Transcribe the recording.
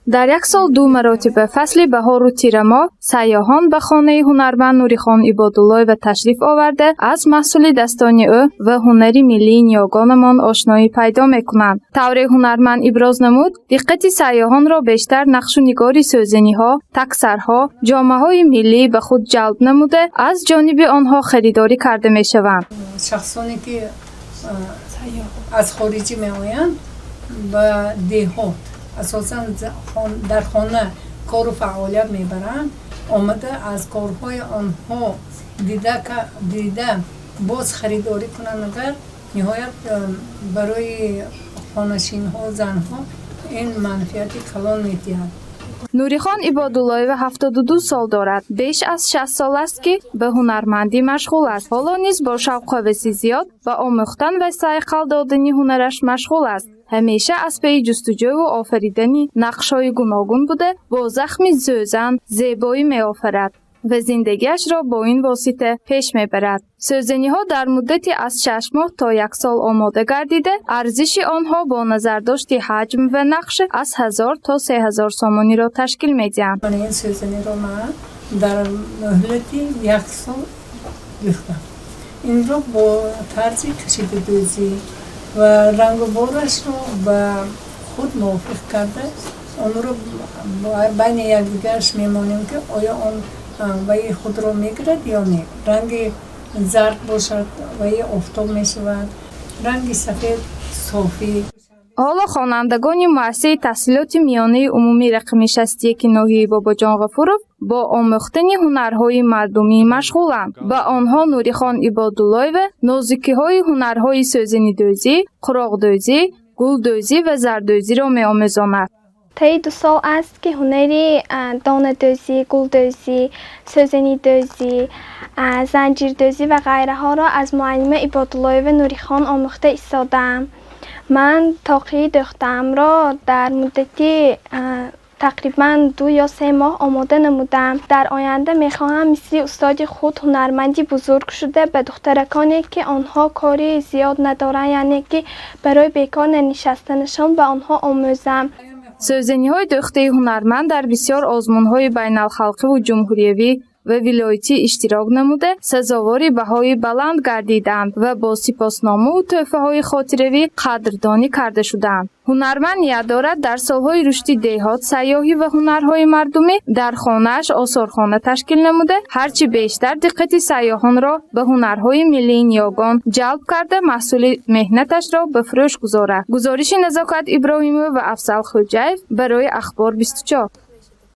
Дар як сол ду маротиба, фасли баҳору тирамоҳ, сайёҳон ба хонаи ҳунарманд Нурихон Ибодуллоева ташриф оварда, аз маҳсули дастони ӯ ва ҳунари миллии ниёгонамон ошноӣ пайдо мекунанд. Тавре ҳунарманд иброз намуд, диққати сайёҳонро бештар нақшу нигори сӯзаниҳо, таксарҳо, ҷомаҳои миллӣ ба худ ҷалб намуда, аз ҷониби онҳо харидорӣ карда мешаванд. Шахсоне ки аз хориҷӣ меоянд ба деҳот, асосан дар хона кору фаъолият мебаранд, омада аз корҳои онҳо дида, боз харидорӣ кунанд, агар ниҳоят барои хонашинҳо, занҳо ин манфиати калон медиҳад. Нурихон Ибодуллоева 72 сол дорад. Беш аз 60 сол аст, ки ба ҳунармандӣ машғул аст. Ҳоло низ бо шавқу ҳаваси зиёд ба омӯхтан ва сайқал додани ҳунараш машғул аст. Ҳамеша аз пайи ҷустуҷӯву офаридани нақшҳои гуногун буда, бо захми сӯзан зебоӣ меофарад ва зиндагиашро бо ин восита пеш мебарад. Сӯзаниҳо дар муддати аз 6 моҳ то як сол омода гардида, арзиши онҳо бо назардошти ҳаҷм ва нақш аз 1000 то 3000 сомониро ташкил медиҳанд. Ин сӯзаниро ман дар муҳлати як сол дӯхтам. Инро бо тарзи кашидадӯзӣ ва рангу борашро ба худ мувофиқ карда, онро байни якдигараш мемонем, ки оё он ваи худро мегирад ё не. Ранги зард бошад, ваи офтоб мешавад, ранги сафед софӣ. Ҳоло хонандагони муассисаи таҳсилоти миёнаи умумӣ рақами 61 ноҳияи Бобоҷон Ғафуров бо омӯхтани ҳунарҳои мардумӣ машғуланд. Ба онҳо Нурихон Ибодуллоева нозукиҳои ҳунарҳои сӯзанидӯзӣ, қуроқдӯзӣ, гулдӯзӣ ва зардӯзиро меомӯзонад. Таи 2 сол аст, ки ҳунари донадӯзӣ, гулдӯзӣ, сӯзанидӯзӣ, занҷирдӯзӣ ва ғайраҳоро аз муаллима Ибодуллоева Нурихон омӯхта истодаам. Ман тоқии дӯхтаамро дар муддати тақрибан 2 ё 3 моҳ омода намудам. Дар оянда мехоҳам мисли устоди худ ҳунарманди бузург шуда, ба духтараконе, ки онҳо кори зиёд надоранд, яъне ки барои бекор нанишастанашон, ба онҳо омӯзам. Сӯзаниҳои дӯхтаи ҳунарманд дар бисёр озмунҳои байналхалқиву ҷумҳуриявӣ ва вилоятӣ иштирок намуда, сазовори баҳои баланд гардиданд ва бо сипосномаву тӯҳфаҳои хотиравӣ қадрдонӣ карда шуданд. Ҳунарманд ният дорад, дар солҳои рушди деҳот, сайёҳӣ ва ҳунарҳои мардумӣ дар хонааш осорхона ташкил намуда, ҳарчи бештар диққати сайёҳонро ба ҳунарҳои миллии ниёгон ҷалб карда, маҳсули меҳнаташро ба фурӯш гузорад. Гузориши Назокат Иброҳимова ва Афзал Хӯҷаев барои Ахбор 24.